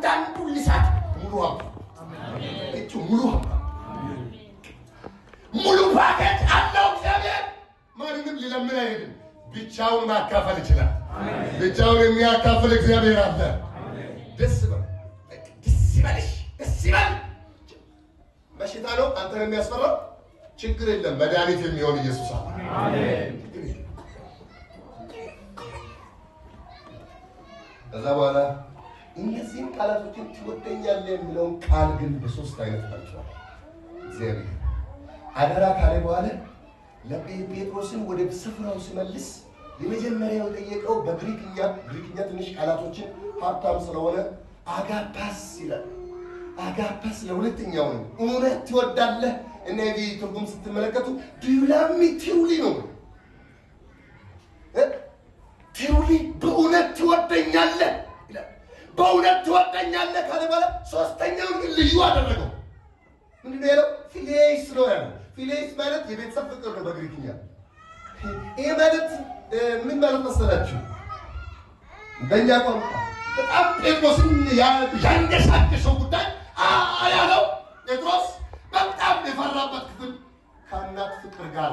ለእያንዳንዱ ሊሰጥ ሙሉ ሀብት፣ እቹ ሙሉ ሀብት፣ ሙሉ ፓኬጅ አለው እግዚአብሔር። ማንንም ሊለምን አይሄድም። ብቻውን ማካፈል ይችላል። ብቻውን የሚያካፍል እግዚአብሔር አለ። ደስ በል፣ ደስ ይበልሽ፣ ደስ ይበል። በሽታ ነው አንተን የሚያስፈራው፣ ችግር የለም። መድኃኒት የሚሆን ኢየሱስ አለ። ችግር የለም። ከዛ በኋላ እነዚህን ቃላቶችን ትወደኛለህ የሚለውን ቃል ግን በሶስት አይነት መልሷል እግዚአብሔር። አደራ ካለ በኋላ ለጴጥሮስን ወደ ስፍራው ሲመልስ የመጀመሪያው የጠየቀው በግሪክኛ፣ ግሪክኛ ትንሽ ቃላቶችን ሀብታም ስለሆነ አጋፓስ ይላል። አጋፓስ ለሁለተኛው ነው። እውነት ትወዳለህ? እነዚህ ትርጉም ስትመለከቱ do you love me truly ነው። Truly በእውነት ትወደኛለህ ይላል። በእውነት ትወደኛለህ ካለ በኋላ ሶስተኛውን ግን ልዩ አደረገው። ምንድን ነው ያለው? ፊሌስ ነው ያለው። ፊሌስ ማለት የቤተሰብ ፍቅር ነው በግሪክኛ። ይሄ ማለት ምን ማለት መሰላችሁ? በእኛ ቋንቋ በጣም ጴጥሮስን ያንገሻገሸው ጉዳይ ያለው ጴጥሮስ በጣም የፈራበት ክፍል ከእናት ፍቅር ጋር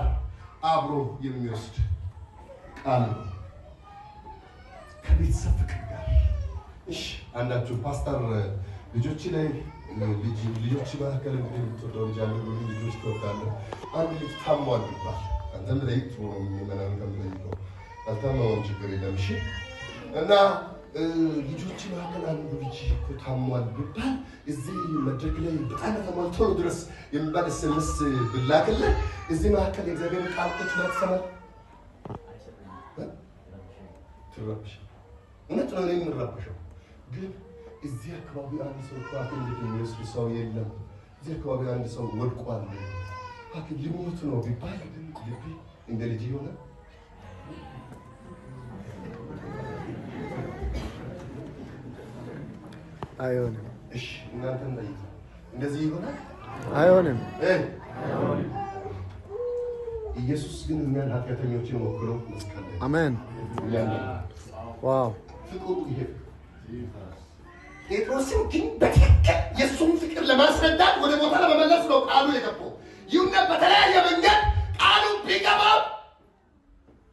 አብሮ የሚወስድ ቃል ነው። ከቤተሰብ ፍቅር ጋር። እሺ፣ አንዳችሁ ፓስተር ልጆች ላይ ልጆች መካከል እንግዲህ የምትወደው ልጅ አለ፣ ብዙ ልጆች ትወዳለህ። አንድ ልጅ ታሟል ቢባል አንተም ጠይቅ፣ ጥሩ ነው። ምዕመናን ከምጠይቀው አልታመመም፣ ችግር የለም። እሺ፣ እና ልጆች መካከል አንዱ ልጅ እኮ ታሟል ቢባል እዚህ መድረክ ላይ በጣም ታሟል ቶሎ ድረስ የሚባል SMS ብላክልህ እዚህ መካከል የእግዚአብሔር ቃል ቁጭ ብለህ ትሰማለህ? ትረብሽ። እውነት ነው፣ እኔ የምረበሸው ግን እዚህ አካባቢ አንድ ሰው እኮ ሐኪም ቤት የሚወስድ ሰው የለም። እዚህ አካባቢ አንድ ሰው ወድቋል፣ ሐኪም ሊሞት ነው ቢባል ግን ልቤ እንደ ልጅ ይሆናል። አይሆንም። እሺ፣ እናንተን ጠይቅ፣ እንደዚህ ይሆናል? አይሆንም። እ ኢየሱስ ግን እኛን ኃጢአተኞችን ወክሎ መስቀል ላይ አሜን። እኛን Wow። ፍቅሩ ይሄ ጴጥሮስን ግን በትክክል የእሱን ፍቅር ለማስረዳት ወደ ቦታ ለመመለስ ነው ቃሉ የገባው። ይሁን በተለያየ መንገድ ቃሉ ቢገባም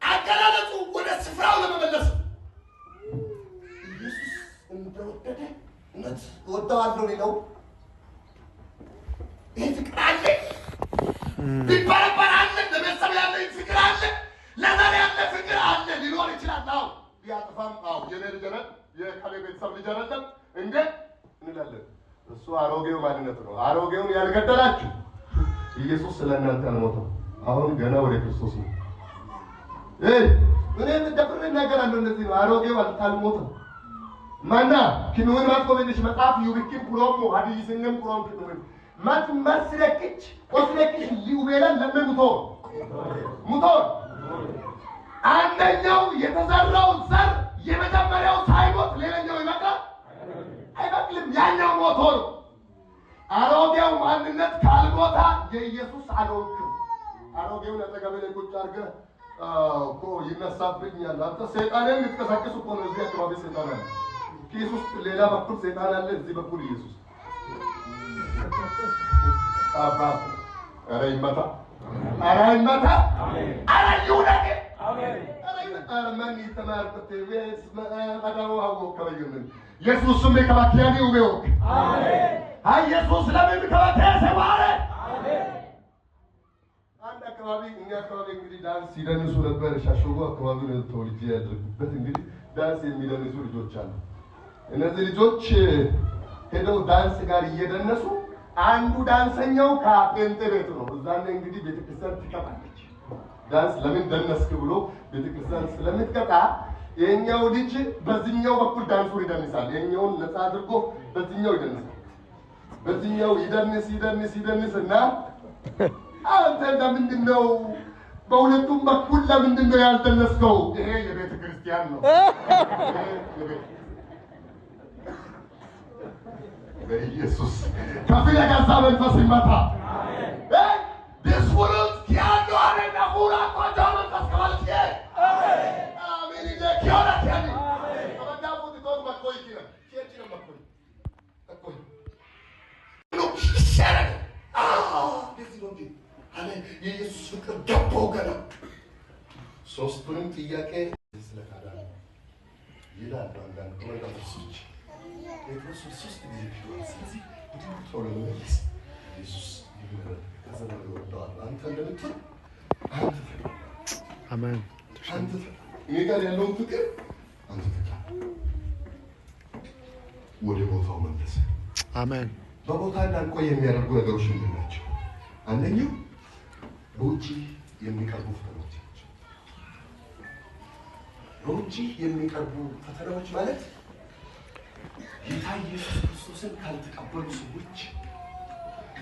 አገላለጹ ወደ ስፍራው ለመመለስ ነው። ኢየሱስ እንደወደደ እውነት እወደዋለሁ ሌለው ይህ ፍቅር አለ፣ ቢበረበር አለ፣ ለቤተሰብ ያለ ፍቅር አለ፣ ለዘር ያለ ፍቅር አለ፣ ሊኖር ይችላል። አዎ ቢያጥፋም፣ አዎ የኔ ልጅ አይደል የካሌ ቤተሰብ ልጅ አይደለም እንደ እንላለን። እሱ አሮጌው ማንነት ነው። አሮጌውን ያልገደላችሁ ኢየሱስ ስለ እናንተ አልሞተም። አሁን ገና ወደ ክርስቶስ ነው። እኔ ደፍሬ እናገራለሁ። እንደዚህ ነው። አሮጌው አልሞተም። ማና ክንውን ማትቆምልሽ መጽሐፍ ዩብኪን ኩሮሞ ሀዲይስንም ኩሮም ክንውን ማት መስለክች ቆስለክች ሊውቤላን ለምን ሙቶን ሙቶን አንደኛው የተዘራው ዘር የመጀመሪያው ሳይሞት ሌላኛው ይበቅላል አይበቅልም። ያኛው ሞቶ ነው። አሮጌው ማንነት ካልሞታ የኢየሱስ አልሆንክም። አሮጌውን አጠገቤ ላይ ቁጭ አድርገህ እኮ ይነሳብኛል። አንተ ሰይጣንን ልትቀሳቅስ እኮ ነው። እዚህ አካባቢ ሰይጣን አለ። ኪስ ውስጥ ሌላ በኩል ሰይጣን አለ፣ እዚህ በኩል ኢየሱስ። አባት ኧረ ይመታ፣ ኧረ ይመታ፣ ኧረ ይውደቅ። ኢየሱስ ከባኪያኒ ውቤውክ ኢየሱስ ለምን ከባቴሰ ዋረ አንድ አካባቢ እኛ አካባቢ እንግዲህ ዳንስ ይደንሱ ነበር። ሻሸጎ አካባቢ ነው ተወልጄ ያደረኩበት። እንግዲህ ዳንስ የሚደንሱ ልጆች አሉ። እነዚህ ልጆች ሄደው ዳንስ ጋር እየደነሱ አንዱ ዳንሰኛው ከጴንጤ ቤት ነው። እዛኔ እንግዲህ ቤተክርስቲያን ትቀጣለች። ዳንስ ለምን ደነስክ ብሎ ቤተክርስቲያን ስለምትቀጣ የኛው ልጅ በዚህኛው በኩል ዳንሱን ይደንሳል። የኛውን ነፃ አድርጎ በዚህኛው ይደንሳል። በዚህኛው ይደንስ ይደንስ ይደንስ እና አንተ ለምንድን ነው በሁለቱም በኩል ለምንድን ነው ያልደነስከው? ይሄ የቤተ ክርስቲያን ነው። ይሄ የቤተ በኢየሱስ ከፊል የገዛ መንፈስ ይመታ። ዲስፉሉት ኪያኖ አሬና ፉራ ቆንጆ መንፈስ ከማለት አሜን። ኪዮና ኪያኒ አመዳፉ ቲቶት መኮይ ኪና ኪያቺ መኮይ ሶስቱንም ጥያቄ ስለካዳ ይላሉ አንዳንድ commentators ኦች። ጴጥሮስ ሶስት ጊዜ ክዷል። ስለዚህ ቶሎ ለመመለስ ኢየሱስ ይምረን፣ ከዛ በኋላ እወደዋለሁ። አንተ እንደምትል አንተ አሜን። አንተ እኔ ጋር ያለውን ፍቅር አንተ ተካፈል። ወደ ቦታው መለሰ። አሜን። በቦታ እንዳንቆይ የሚያደርጉ ነገሮች ምንድን ናቸው? አንደኛው በውጭ የሚቀርቡ ፈተናዎች ናቸው። በውጭ የሚቀርቡ ፈተናዎች ማለት ጌታ ኢየሱስ ክርስቶስን ካልተቀበሉ ሰዎች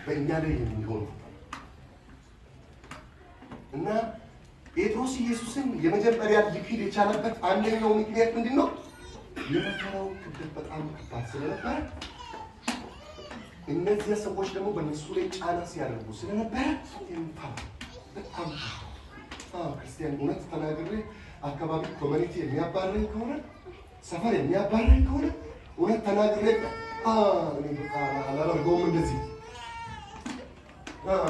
በእኛ ላይ የሚሆኑ ፈተና እና ጴጥሮስ ኢየሱስን የመጀመሪያ ሊክድ የቻለበት አንደኛው ምክንያት ምንድን ነው? የመከራው ክብደት በጣም ከባድ ስለነበረ እነዚያ ሰዎች ደግሞ በእነሱ ላይ ጫና ሲያደርጉ ስለነበረ እንፋ በጣም ክርስቲያን እውነት ተናግሬ አካባቢ community የሚያባረኝ ከሆነ ሰፈር የሚያባረኝ ከሆነ እውነት ተናግሬ እኔ በቃ አላደርገውም እንደዚህ ፈራ።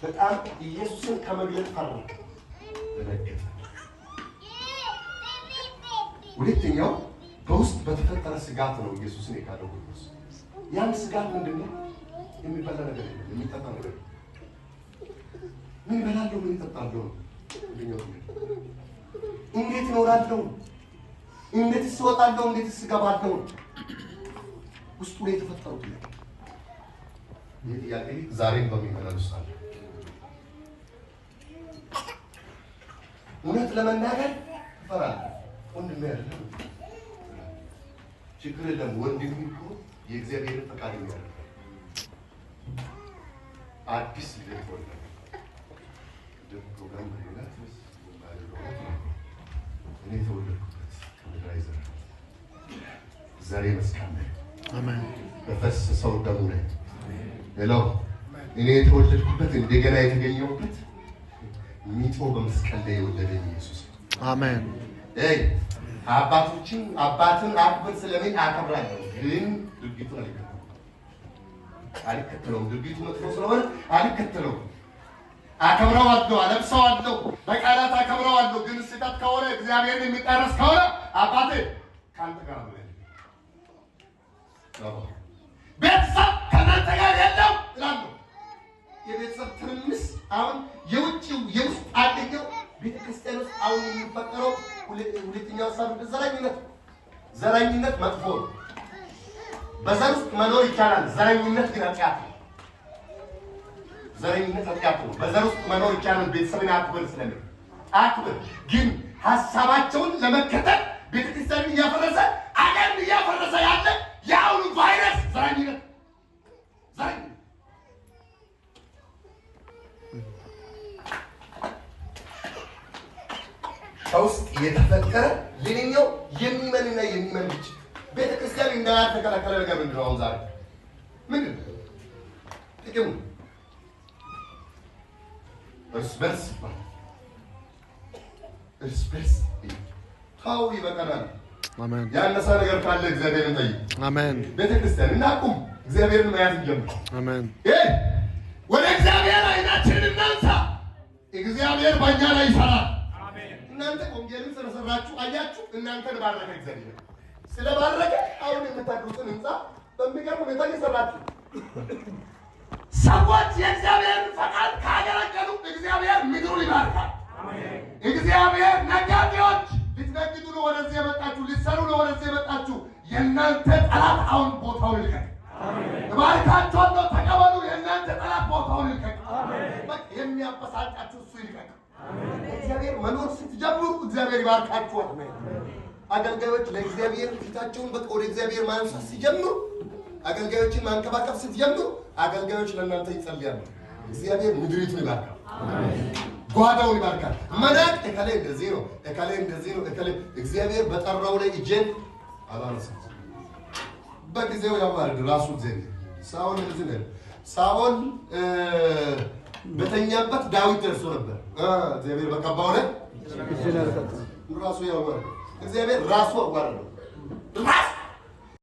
በጣም ኢየሱስን ከመግለጥ ፈራ፣ ደነገጠ። ሁለተኛው በውስጥ በተፈጠረ ስጋት ነው ኢየሱስን የካደው ጴጥሮስ። ያን ስጋት ምንድን ነው? የሚበላ ነገር የለም፣ የሚጠጣ ነገር የለም። ምን እበላለሁ፣ ምን እጠጣለሁ ነው አንደኛው ጥያቄ። እንዴት እኖራለሁ፣ እንዴትስ እወጣለሁ፣ እንዴትስ እገባለሁ? ውስጡ ላይ የተፈጠረው ጥያቄ። ይህ ጥያቄ ዛሬም በሚመላለስ ውስጥ አለ። እውነት ለመናገር እፈራለሁ። ወንድሜ አይደለም ችግር የለም። ወንድሜ እኮ የእግዚአብሔርን ፈቃድ የሚያደርግ አዲስ ልደት ወለደ። ቅድም ፕሮግራም በሌላ እኔ የተወለድኩበት ከምድራዊ ዘር ዘሬ መስቀል ላይ አሜን። በፈሰሰው ደሙ ላይ ሌላው እኔ የተወለድኩበት እንደገና የተገኘሁበት ሚጦ በመስቀል ላይ የወለደኝ ኢየሱስ ነው። አሜን። አይ አባቶችን አባትን አክብር ስለሚል አከብራለሁ፣ ግን ድርጊቱን አልከተለውም አልከተለውም። ድርጊቱ መጥፎ ስለሆነ አልከተለውም። አከብረዋለሁ፣ አለብሰዋለሁ፣ በቃላት አከብረዋለሁ። ግን ስህተት ከሆነ እግዚአብሔርን የሚጣረስ ከሆነ አባቴ ከአንተ ጋር ነው ያለው። ቤተሰብ ከእናንተ ጋር የለም እላለሁ። የቤተሰብ ትርምስ አሁን የውጭው የውስጥ አንደኛው ቤተክርስቲያን ውስጥ አሁን የሚፈጠረው ሁለተኛው ሀሳብ ዘረኝነት። ዘረኝነት መጥፎ ነው። በዘር ውስጥ መኖር ይቻላል። ዘረኝነት ግን ኃጢአት ነው። ዘረኝነት ኃጢአት ነው። በዘር ውስጥ መኖር ይቻላል። ቤተሰብን አክብር ስለሚል አክብር፣ ግን ሀሳባቸውን ለመከተል ቤተክርስቲያንን እያፈረሰ አገርን እያፈረሰ ያለ የአሁኑ ቫይረስ ዘረኝነት ዘረኝነት ከውስጥ የተፈጠረ ሌላኛው የሚመንና የሚመን ግጭት ቤተክርስቲያን እንዳያተከለከለ ነገር ምንድን ነው? አሁን ዛሬ ምንድን ነው ጥቅሙ? እርስ በርስ ይባላል። እርስ በርስ ተው፣ ይበቃናል። አሜን። ያነሳ ነገር ካለ እግዚአብሔርን ጠይቅ። አሜን። ቤተክርስቲያን እናቁም፣ እግዚአብሔርን መያዝ እንጀምር። አሜን። ወደ እግዚአብሔር አይናችንን እናንሳ። እግዚአብሔር በእኛ ላይ ይሰራል። እናንተ ወንጌልን ስለሰራችሁ አያችሁ፣ እናንተን ባረከ እግዚአብሔር። ስለባረከ አሁን የምታድሩትን ህንፃ በሚገርም ሁኔታ እየሰራችሁ ሰዎች የእግዚአብሔርን ፈቃድ ካገለገሉ እግዚአብሔር ምድሩን ይባርካል። እግዚአብሔር ነጋዴዎች ልትነግዱ ነው ወደዚህ የመጣችሁ፣ ልትሰሩ ነው ወደዚህ የመጣችሁ። የእናንተ ጠላት አሁን ቦታውን ይልቀቅ። እባርካችኋለሁ፣ ተቀበሉ። የእናንተ ጠላት ቦታውን ይልቀቅ። በቃ የሚያበሳጫችሁ እሱ ይልቀቅ። እግዚአብሔር መኖር ስትጀምሩ እግዚአብሔር ይባርካችኋል። አገልጋዮች ለእግዚአብሔር ፊታቸውን በቃ ወደ እግዚአብሔር ማንሳት ሲጀምሩ፣ አገልጋዮችን ማንከባከብ ስትጀምሩ፣ አገልጋዮች ለእናንተ ይጸልያሉ። እግዚአብሔር ምድሪቱን ይባርካል፣ ጓዳውን ይባርካል። መናቅ እከሌ እንደዚህ ነው፣ እከሌ እንደዚህ ነው፣ እከሌ እግዚአብሔር በጠራው ላይ እጄን አላነሳም። በጊዜው ያዋርድ ራሱ እግዚአብሔር። ሳኦል እንደዚህ ነው። ሳኦል በተኛበት ዳዊት ደርሶ ነበር። እግዚአብሔር በቀባው ላይ ራሱ ያዋርድ እግዚአብሔር ራሱ አዋረደው። ራሱ